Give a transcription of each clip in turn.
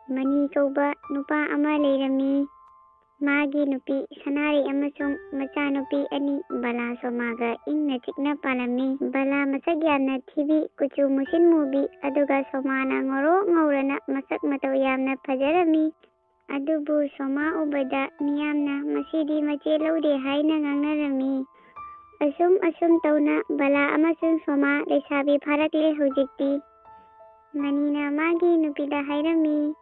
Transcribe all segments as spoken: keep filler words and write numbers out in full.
Money ꯀꯧꯕ ꯅꯨꯄꯥ ꯑꯃ ꯂꯩꯔꯝꯃꯤ꯫ ꯃꯥꯒꯤ ꯅꯨꯄꯤ ꯁꯅꯥꯔꯩ ꯑꯃꯁꯨꯡ ꯃꯆꯥꯅꯨꯄꯤ ꯑꯅꯤ ꯕꯂꯥ ꯁꯣꯃꯥꯒ ꯏꯪꯅ ꯆꯤꯛꯅ ꯄꯥꯜꯂꯝꯃꯤ꯫ ꯕꯂꯥ ꯃꯁꯛ ꯌꯥꯝꯅ ꯊꯤꯕꯤ, ꯀꯨꯆꯨ ꯃꯨꯁꯤꯟ ꯃꯨꯕꯤ, ꯑꯗꯨꯒ ꯁꯣꯃꯥꯅ ꯉꯧꯔꯣꯛ ꯉꯧꯔꯅ ꯃꯁꯛ ꯃꯇꯧ ꯌꯥꯝꯅ ꯐꯖꯔꯝꯃꯤ꯫ ꯑꯗꯨꯕꯨ ꯁꯣꯃꯥ ꯎꯕꯗ ꯃꯤꯌꯥꯝꯅ "ꯃꯁꯤꯗꯤ ꯃꯆꯦ ꯂꯧꯗꯦ" ꯍꯥꯏꯅ ꯉꯥꯡꯅꯔꯝꯃꯤ꯫ ꯑꯁꯨꯝ ꯑꯁꯨꯝ ꯇꯧꯅ ꯕꯂꯥ ꯑꯃꯁꯨꯡ ꯁꯣꯃꯥ ꯂꯩꯁꯥꯕꯤ ꯐꯥꯔꯛꯂꯦ ꯍꯧꯖꯤꯛꯇꯤ꯫ ꯃꯅꯤꯅ ꯃꯥꯒꯤ ꯅꯨꯄꯤꯗ ꯍꯥꯏꯔꯝꯃꯤ꯫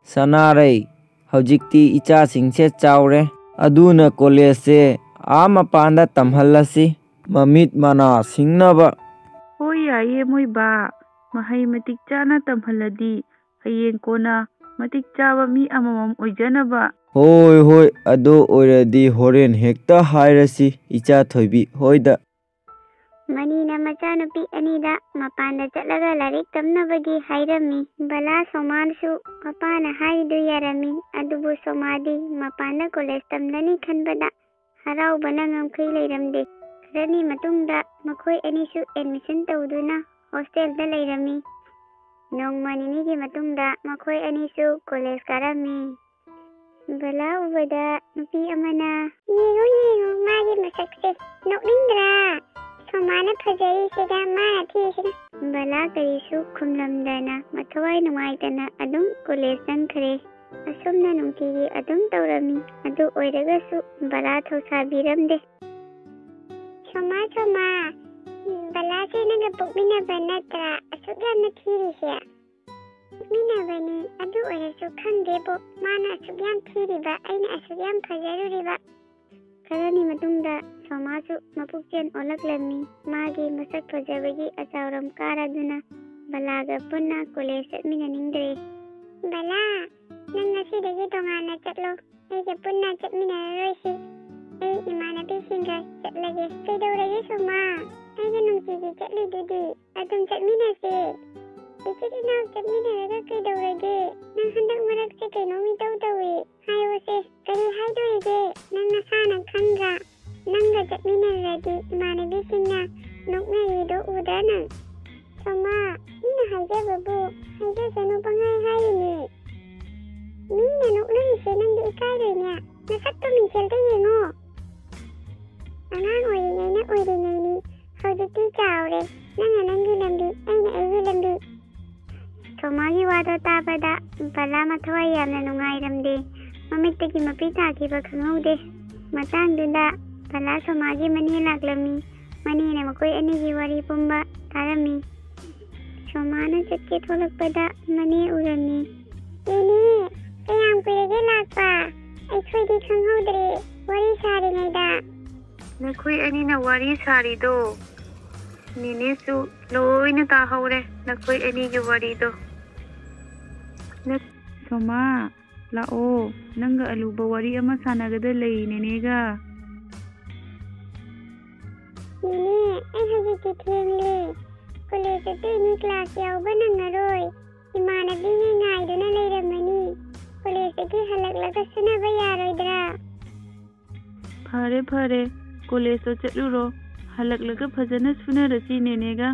"ꯁꯅꯥꯔꯩ, ꯍꯧꯖꯤꯛꯇꯤ ꯏꯆꯥꯁꯤꯡꯁꯦ ꯆꯥꯎꯔꯦ, ꯑꯗꯨꯅ ꯀꯣꯂꯦꯖꯁꯦ ꯑꯥ ꯃꯄꯥꯟꯗ ꯇꯝꯍꯜꯂꯁꯤ, ꯃꯃꯤꯠ ꯃꯅꯥ ꯁꯤꯡꯅꯕ"꯫ "ꯍꯣꯏ, ꯌꯥꯏꯌꯦ ꯃꯣꯏ ꯕꯥ, ꯃꯍꯩ ꯃꯇꯤꯛ ꯆꯥꯅ ꯇꯝꯍꯜꯂꯗꯤ ꯍꯌꯦꯡ ꯀꯣꯟꯅ ꯃꯇꯤꯛ ꯆꯥꯕ ꯃꯤ ꯑꯃꯃꯝ ꯑꯣꯏꯖꯅꯕ"꯫ "ꯍꯣꯏ, ꯍꯣꯏ, ꯑꯗꯨ ꯑꯣꯏꯔꯗꯤ ꯍꯣꯔꯦꯟ ꯍꯦꯛꯇ ꯍꯥꯏꯔꯁꯤ ꯏꯆꯥ ꯊꯣꯏꯕꯤ ꯍꯣꯏꯗ"꯫ ꯃꯅꯤꯅ ꯃꯆꯥꯅꯨꯄꯤ ꯑꯅꯤꯗ ꯃꯄꯥꯟꯗ ꯆꯠꯂꯒ ꯂꯥꯏꯔꯤꯛ ꯇꯝꯅꯕꯒꯤ ꯍꯥꯏꯔꯝꯃꯤ꯫ ꯕꯂꯥ ꯁꯣꯃꯥꯟꯁꯨ ꯃꯄꯥꯅ ꯍꯥꯏꯔꯤꯗꯨ ꯌꯥꯔꯝꯃꯤ, ꯑꯗꯨꯕꯨ ꯁꯣꯃꯥꯗꯤ ꯃꯄꯥꯟꯗ ꯀꯣꯂꯦꯖ ꯇꯝꯂꯅꯤ ꯈꯟꯕꯗ ꯍꯔꯥꯎꯕꯅ ꯉꯝꯈꯩ ꯂꯩꯔꯝꯗꯦ꯫ ꯈꯔꯅꯤ ꯃꯇꯨꯡꯗ ꯃꯈꯣꯏ ꯑꯅꯤꯁꯨ ꯑꯦꯗꯃꯤꯁꯟ ꯇꯧꯗꯨꯅ ꯍꯣꯁꯇꯦꯜꯗ ꯂꯩꯔꯝꯃꯤ꯫ ꯅꯣꯡꯃ ꯅꯤꯅꯤꯒꯤ ꯃꯇꯨꯡꯗ ꯃꯈꯣꯏ ꯑꯅꯤꯁꯨ ꯀꯣꯂꯦꯖ ꯀꯥꯔꯝꯃꯤ꯫ ꯕꯂꯥ ꯎꯕꯗ ꯅꯨꯄꯤ ꯑꯃꯅ, "ꯌꯦꯡꯉꯨ, ꯌꯦꯡꯉꯨ, ꯃꯥꯒꯤ ꯃꯁꯛꯁꯦ꯫ ꯅꯣꯛꯅꯤꯡꯗ꯭ꯔꯥ? ꯁꯣꯃꯥꯅ ꯐꯖꯔꯤꯁꯤꯒ ꯃꯥꯅ ꯊꯤꯔꯤꯁꯤꯒ"꯫ ꯕꯂꯥ ꯀꯔꯤꯁꯨ ꯈꯨꯝꯂꯝꯗꯅ ꯃꯊꯋꯥꯏ ꯅꯨꯡꯉꯥꯏꯇꯅ ꯑꯗꯨꯝ ꯀꯣꯂꯦꯖ ꯆꯪꯈ꯭ꯔꯦ꯫ ꯑꯁꯨꯝꯅ ꯅꯨꯡꯇꯤꯒꯤ ꯑꯗꯨꯝ ꯇꯧꯔꯝꯃꯤ꯫ ꯑꯗꯨ ꯑꯣꯏꯔꯒꯁꯨ ꯕꯂꯥ ꯊꯧꯁꯥꯕꯤꯔꯝꯗꯦ꯫ "ꯁꯣꯃꯥ, ꯁꯣꯃꯥ, ꯕꯂꯥꯁꯦ ꯅꯪꯒ ꯄꯣꯛꯃꯤꯟꯅꯕ ꯅꯠꯇ꯭ꯔꯥ ꯑꯁꯨꯛ ꯌꯥꯝꯅ ꯊꯤꯔꯤꯁꯦ?" "ꯄꯣꯛꯃꯤꯟꯅꯕꯅꯤ, ꯑꯗꯨ ꯑꯣꯏꯔꯁꯨ ꯈꯪꯗꯦꯕꯣ, ꯃꯥꯅ ꯑꯁꯨꯛ ꯌꯥꯝ ꯊꯤꯔꯤꯕ, ꯑꯩꯅ ꯑꯁꯨꯛ ꯌꯥꯝ ꯐꯖꯔꯨꯔꯤꯕ"꯫ ꯈꯔꯅꯤ ꯃꯇꯨꯡꯗ ꯁꯣꯃꯥꯁꯨ ꯃꯄꯨꯛꯆꯦꯜ ꯑꯣꯜꯂꯛꯂꯝꯃꯤ꯫ ꯃꯥꯒꯤ ꯃꯁꯛ ꯐꯖꯕꯒꯤ ꯑꯆꯥꯎꯔꯝ ꯀꯥꯔꯗꯨꯅ ꯕꯂꯥꯒ ꯄꯨꯟꯅ ꯀꯣꯂꯦꯖ ꯆꯠꯃꯤꯟꯅꯅꯤꯡꯗ꯭ꯔꯦ꯫ "ꯕꯂꯥ, ꯅꯪ ꯉꯁꯤꯗꯒꯤ ꯇꯣꯉꯥꯟꯅ ꯆꯠꯂꯣ꯫ ꯑꯩꯒ ꯄꯨꯟꯅ ꯆꯠꯃꯤꯟꯅꯔꯔꯣꯏꯁꯤ꯫ ꯑꯩ ꯏꯃꯥꯟꯅꯕꯤꯁꯤꯡꯒ ꯆꯠꯂꯒꯦ"꯫ "ꯀꯩꯗꯧꯔꯒꯦ ꯁꯣꯃꯥ? ꯑꯩꯒ ꯅꯨꯡꯇꯤꯒꯤ ꯆꯠꯂꯤꯗꯨꯗꯤ꯫ ꯑꯗꯨꯝ ꯆꯠꯃꯤꯟꯅꯁꯦ꯫ ꯏꯆꯤꯜ ꯏꯅꯥꯎ ꯆꯠꯃꯤꯟꯅꯔꯒ ꯀꯩꯗꯧꯔꯒꯦ? ꯅꯪ ꯍꯟꯗꯛ ꯃꯔꯛꯁꯦ ꯀꯩꯅꯣꯝ ꯏꯇꯧ ꯇꯧꯏ꯫ ꯍꯥꯏꯌꯣꯁꯦ, ꯀꯔꯤ ꯍꯥꯏꯗꯣꯔꯤꯒꯦ? ꯅꯪ ꯅꯁꯥꯅ ꯈꯪꯗ꯭ꯔꯥ? ꯅꯪꯒ ꯆꯠꯃꯤꯟꯅꯔꯗꯤ ꯏꯃꯥꯟꯅꯕꯤꯁꯤꯡꯅ ꯅꯣꯛꯅꯔꯤꯗꯣ ꯎꯗ꯭ꯔꯥ ꯅꯪ?" "ꯁꯣꯃꯥ, ꯃꯤꯅ ꯍꯥꯏꯖꯕꯕꯨ ꯍꯥꯏꯖꯁꯅꯨ, ꯄꯪꯍꯥꯏ ꯍꯥꯏꯔꯤꯅꯦ"꯫ ꯍꯥꯏꯔꯣꯏꯅꯦ, ꯅꯁꯛꯇꯣ ꯃꯤꯡꯁꯦꯜꯗ ꯌꯦꯡꯉꯣ꯫ ꯑꯉꯥꯡ ꯑꯣꯏꯔꯤꯉꯩꯅ ꯑꯣꯏꯔꯤꯉꯩꯅꯤ, ꯍꯧꯖꯤꯛꯇꯤ ꯆꯥꯎꯔꯦ꯫ ꯅꯪꯅ ꯅꯪꯒꯤ ꯂꯝꯕꯤ, ꯑꯩꯅ ꯑꯩꯒꯤ ꯂꯝꯕꯤ꯫ ꯁꯣꯃꯥꯒꯤ ꯋꯥꯗꯣ ꯇꯥꯕꯗ ꯕꯂꯥ ꯃꯊꯋꯥꯏ ꯌꯥꯝꯅ ꯅꯨꯡꯉꯥꯏꯔꯝꯗꯦ꯫ ꯃꯃꯤꯠꯇꯒꯤ ꯃꯄꯤ ꯇꯥꯈꯤꯕ ꯈꯪꯍꯧꯗꯦ꯫ ꯃꯇꯥꯡꯗꯨꯗ ꯕꯂꯥ ꯁꯣꯃꯥꯒꯤ ꯃꯅꯦ ꯂꯥꯛꯂꯝꯃꯤ꯫ ꯃꯅꯦꯅ ꯃꯈꯣꯏ ꯑꯅꯤꯒꯤ ꯋꯥꯔꯤ ꯄꯨꯝꯕ ꯇꯥꯔꯝꯃꯤ꯫ ꯁꯣꯃꯥꯅ ꯆꯠꯀꯦ ꯊꯣꯛꯂꯛꯄꯗ ꯃꯅꯦ ꯎꯔꯝꯃꯤ꯫ "ꯅꯦꯅꯦ, ꯀꯌꯥꯝ ꯀꯨꯏꯔꯒꯦ ꯂꯥꯛꯄ? ꯑꯩꯈꯣꯏꯗꯤ ꯈꯪꯍꯧꯗ꯭ꯔꯦ ꯋꯥꯔꯤ ꯁꯥꯔꯤꯉꯩꯗ꯫" ꯅꯈꯣꯏ ꯑꯅꯤꯅ ꯋꯥꯔꯤ ꯁꯥꯔꯤꯗꯣ ꯅꯦꯅꯦꯁꯨ ꯂꯣꯏꯅ ꯇꯥꯍꯧꯔꯦ, ꯅꯈꯣꯏ ꯑꯅꯤꯒꯤ ꯋꯥꯔꯤꯗꯣ꯫ ꯅ- ꯁꯣꯃꯥ, ꯂꯥꯛꯑꯣ, ꯅꯪꯒ ꯑꯂꯨꯕ ꯋꯥꯔꯤ ꯑꯃ ꯁꯥꯟꯅꯒꯗ ꯂꯩ ꯅꯦꯅꯦꯒ꯫ "ꯅꯦꯅꯦ, ꯑꯩ ꯍꯧꯖꯤꯛꯇꯤ ꯊꯦꯡꯂꯦ꯫ ꯀꯣꯂꯦꯖ ꯆꯠꯇꯣꯏꯅꯤ, ꯀ꯭ꯂꯥꯁ ꯌꯥꯎꯕ ꯅꯪꯉꯔꯣꯏ꯫ ꯏꯃꯥꯟꯅꯕꯤꯉꯩ ꯉꯥꯏꯗꯨꯅ ꯂꯩꯔꯝꯃꯅꯤ꯫ ꯀꯣꯂꯦꯖꯇꯒꯤ ꯍꯜꯂꯛꯂꯒ ꯁꯨꯅꯕ ꯌꯥꯔꯣꯏꯗ꯭ꯔꯥ?" "ꯐꯔꯦ, ꯐꯔꯦ, ꯀꯣꯂꯦꯖꯇ ꯆꯠꯂꯨꯔꯣ꯫ ꯍꯜꯂꯛꯂꯒ ꯐꯖꯅ ꯁꯨꯅꯔꯁꯤ ꯅꯦꯅꯦꯒ꯫"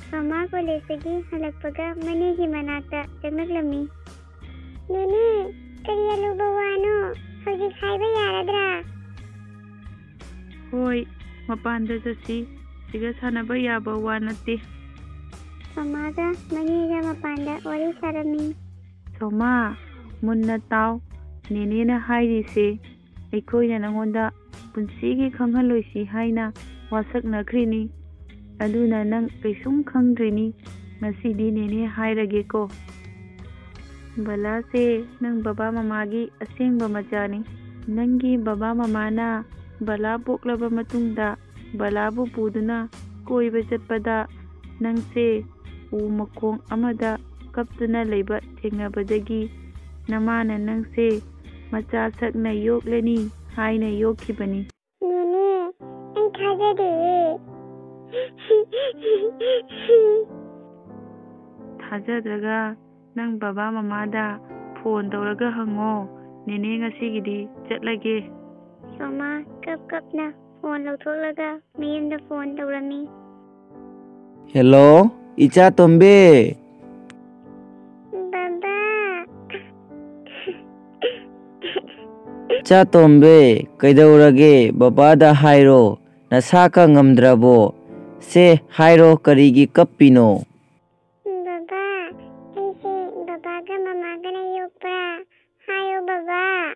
ꯁꯣꯃꯥ ꯀꯣꯂꯦꯖꯇꯒꯤ ꯍꯜꯂꯛꯄꯒ ꯃꯅꯦꯒꯤ ꯃꯅꯥꯛꯇ ꯆꯪꯂꯛꯂꯝꯃꯤ꯫ "ꯅꯦꯅꯦ, ꯀꯔꯤ ꯑꯂꯨꯕ ꯋꯥꯅꯣ? ꯍꯧꯖꯤꯛ ꯍꯥꯏꯕ ꯌꯥꯔꯗ꯭ꯔꯥ?" "ꯍꯣꯏ, ꯃꯄꯥꯟꯗ ꯆꯠꯁꯤ꯫ ꯁꯤꯒ ꯁꯥꯟꯅꯕ ꯌꯥꯕ ꯋꯥ ꯅꯠꯇꯦ꯫" ꯁꯣꯃꯥꯒ ꯃꯅꯦꯒ ꯃꯄꯥꯟꯗ ꯋꯥꯔꯤ ꯁꯥꯔꯝꯃꯤ꯫ "ꯁꯣꯃꯥ, ꯃꯨꯟꯅ ꯇꯥꯎ꯫ ꯅꯦꯅꯦꯅ ꯍꯥꯏꯔꯤꯁꯦ ꯑꯩꯈꯣꯏꯅ ꯅꯪꯉꯣꯟꯗ ꯄꯨꯟꯁꯤꯒꯤ ꯈꯪꯍꯜꯂꯣꯏꯁꯤ ꯍꯥꯏꯅ ꯋꯥꯁꯛꯅꯈ꯭ꯔꯤꯅꯤ꯫ ꯑꯗꯨꯅ ꯅꯪ ꯀꯩꯁꯨꯝ ꯈꯪꯗ꯭ꯔꯤꯅꯤ꯫ ꯉꯁꯤꯗꯤ ꯅꯦꯅꯦ ꯍꯥꯏꯔꯒꯦꯀꯣ꯫ ꯕꯂꯥꯁꯦ ꯅꯪ ꯕꯕꯥ ꯃꯃꯥꯒꯤ ꯑꯁꯦꯡꯕ ꯃꯆꯥꯅꯤ꯫ ꯅꯪꯒꯤ ꯕꯕꯥ ꯃꯃꯥꯅ ꯕꯂꯥ ꯄꯣꯛꯂꯕ ꯃꯇꯨꯡꯗ ꯕꯂꯥꯕꯨ ꯄꯨꯗꯨꯅ ꯀꯣꯏꯕ ꯆꯠꯄꯗ ꯅꯪꯁꯦ ꯎ ꯃꯈꯣꯡ ꯑꯃꯗ ꯀꯞꯇꯨꯅ ꯂꯩꯕ ꯊꯦꯡꯅꯕꯗꯒꯤ ꯅꯃꯥꯅ ꯅꯪꯁꯦ ꯃꯆꯥ ꯁꯛꯅ ꯌꯣꯛꯂꯅꯤ ꯍꯥꯏꯅ ꯌꯣꯛꯈꯤꯕꯅꯤ꯫" "ꯅꯦꯅꯦ, ꯑꯩ ꯊꯥꯖꯗꯦꯌꯦ꯫" "ꯊꯥꯖꯗ꯭ꯔꯒ ꯅꯪ ꯕꯕꯥ ꯃꯃꯥꯗ ꯐꯣꯟ ꯇꯧꯔꯒ ꯍꯪꯉꯣ꯫ ꯅꯦꯅꯦ ꯉꯁꯤꯒꯤꯗꯤ ꯆꯠꯂꯒꯦ꯫" ꯁꯣꯃꯥ ꯀꯞ ꯀꯞꯅ ꯐꯣꯟ ꯂꯧꯊꯣꯛꯂꯒ ꯃꯌꯨꯝꯗ ꯐꯣꯟ ꯇꯧꯔꯝꯃꯤ꯫ "ꯍꯦꯜꯂꯣ, ꯏꯆꯥ ꯇꯣꯝꯕꯤ꯫" "ꯕꯕꯥ, ꯏꯆꯥꯇꯣꯝꯕꯤ, ꯀꯩꯗꯧꯔꯒꯦ? ꯕꯕꯥꯗ ꯍꯥꯏꯔꯣ, ꯅꯁꯥꯒ ꯉꯝꯗ꯭ꯔꯕꯣ? ꯁꯦ, ꯍꯥꯏꯔꯣ, ꯀꯔꯤꯒꯤ ꯀꯞꯄꯤꯅꯣ? ꯕꯕꯥ, ꯑꯩꯁꯦ ꯕꯕꯥꯒ ꯃꯃꯥꯒꯅ ꯌꯣꯛꯄ꯭ꯔꯥ? ꯍꯥꯏꯌꯣ ꯕꯕꯥ꯫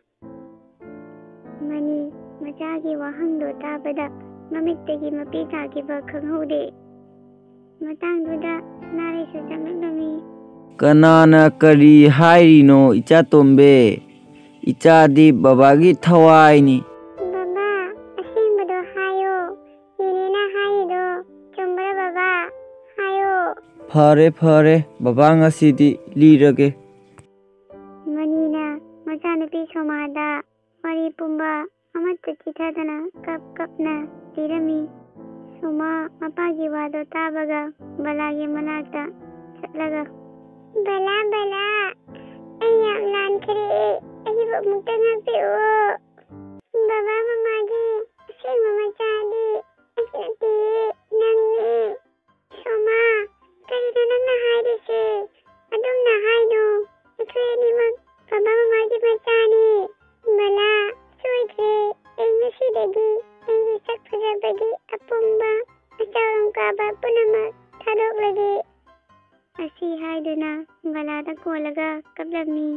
ꯃꯅꯤ ꯃꯆꯥꯒꯤ ꯋꯥꯍꯪꯗꯣ ꯇꯥꯕꯗ ꯃꯃꯤꯠꯇꯒꯤ ꯃꯄꯤ ꯇꯥꯈꯤꯕ ꯈꯪꯍꯧꯗꯦ꯫ ꯃꯇꯥꯡꯗꯨꯗ ꯁꯅꯥꯔꯩꯁꯨ ꯆꯪꯂꯛꯂꯝꯃꯤ꯫ ꯀꯅꯥꯅ ꯀꯔꯤ ꯍꯥꯏꯔꯤꯅꯣ, ꯏꯆꯥꯇꯣꯝꯕꯤ? ꯏꯆꯥꯗꯤ ꯕꯕꯥꯒꯤ ꯊꯋꯥꯏꯅꯤ꯫ ꯕꯕꯥ, ꯑꯁꯦꯡꯕꯗꯣ ꯍꯥꯏꯌꯣ꯫ ꯅꯦꯅꯦꯅ ꯍꯥꯏꯔꯤꯗꯣ ꯆꯨꯝꯕ꯭ꯔꯥ ꯕꯕꯥ? ꯍꯥꯏꯌꯣ꯫ ꯐꯔꯦ, ꯐꯔꯦ, ꯕꯕꯥ ꯉꯁꯤꯗꯤ ꯂꯤꯔꯒꯦ꯫ ꯃꯅꯤꯅ ꯃꯆꯥꯅꯨꯄꯤ ꯁꯣꯃꯥꯗ ꯋꯥꯔꯤ ꯄꯨꯝꯕ ꯑꯃꯠꯇ ꯆꯤꯊꯗꯅ ꯀꯞ ꯀꯞꯅ ꯂꯤꯔꯝꯃꯤ꯫ ꯁꯣꯃꯥ ꯃꯄꯥꯒꯤ ꯋꯥꯗꯣ ꯇꯥꯕꯒ ꯕꯂꯥꯒꯤ ꯃꯅꯥꯛꯇ ꯆꯠꯂꯒ, "ꯕꯂꯥ, ꯕꯂꯥ, ꯑꯩ ꯌꯥꯝ ꯂꯥꯟꯈ꯭ꯔꯦ, ꯑꯩꯕꯨ ꯑꯃꯨꯛꯇ ꯉꯥꯛꯄꯤꯌꯨ꯫ ꯕꯕꯥ ꯃꯃꯥꯒꯤ ꯑꯁꯦꯡꯕ ꯃꯆꯥꯗꯤ ꯑꯩ ꯅꯠꯇꯦ, ꯅꯪꯅꯤ꯫ ꯁꯣꯃꯥ, ꯀꯔꯤꯅꯣ ꯅꯪꯅ ꯍꯥꯏꯔꯤꯁꯦ? ꯑꯗꯨꯝꯅ ꯍꯥꯏꯅꯨ꯫ ꯑꯩꯈꯣꯏ ꯑꯅꯤꯃꯛ ꯕꯕꯥ ꯃꯃꯥꯒꯤ ꯃꯆꯥꯅꯤ꯫ ꯕꯂꯥ, ꯁꯣꯏꯈ꯭ꯔꯦ꯫ ꯑꯩ ꯉꯁꯤꯗꯒꯤ ꯑꯩꯒꯤ ꯁꯛ ꯐꯖꯕꯒꯤ ꯑꯄꯨꯝꯕ ꯑꯆꯥꯎꯔꯝ ꯀꯥꯕ ꯄꯨꯝꯅꯃꯛ ꯊꯥꯗꯣꯛꯂꯒꯦ꯫" ꯑꯁꯤ ꯍꯥꯏꯗꯨꯅ ꯕꯂꯥꯗ ꯀꯣꯜꯂꯒ ꯀꯞꯂꯝꯃꯤ꯫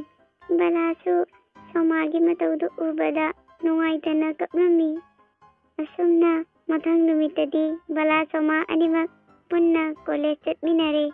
ꯕꯂꯥꯁꯨ ꯁꯣꯃꯥꯒꯤ ꯃꯇꯧꯗꯨ ꯎꯕꯗ ꯅꯨꯡꯉꯥꯏꯇꯅ ꯀꯞꯂꯝꯃꯤ꯫ ꯑꯁꯨꯝꯅ ꯃꯊꯪ ꯅꯨꯃꯤꯠꯇꯗꯤ ꯕꯂꯥ ꯁꯣꯃꯥ ꯑꯅꯤꯃꯛ ꯄꯨꯟꯅ ꯀꯣꯂꯦꯖ ꯆꯠꯃꯤꯟꯅꯔꯦ꯫